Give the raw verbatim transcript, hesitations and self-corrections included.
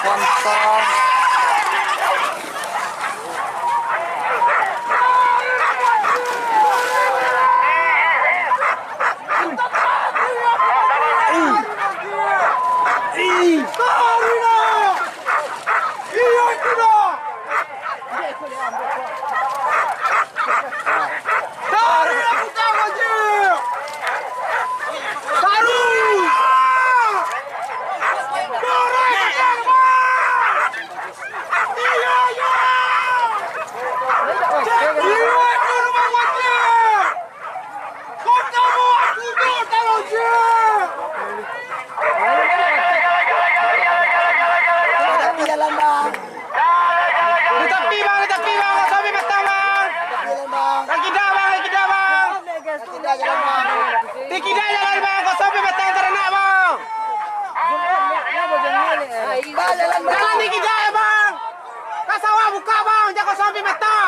Mantap. Tapi jalan, Bang. Di tapi, Bang, di tapi, Bang. Kosong batang, Bang. Tapi jalan, Bang. Ka kida, Bang, ka kida, Bang. Ka kida jalan, Bang. Di kida jalan, Bang. Kosong batang taranak, Bang. Bang, jalan, Bang. Jalan di kida, Bang. Ka sawah buka, Bang. Jan kosong batang.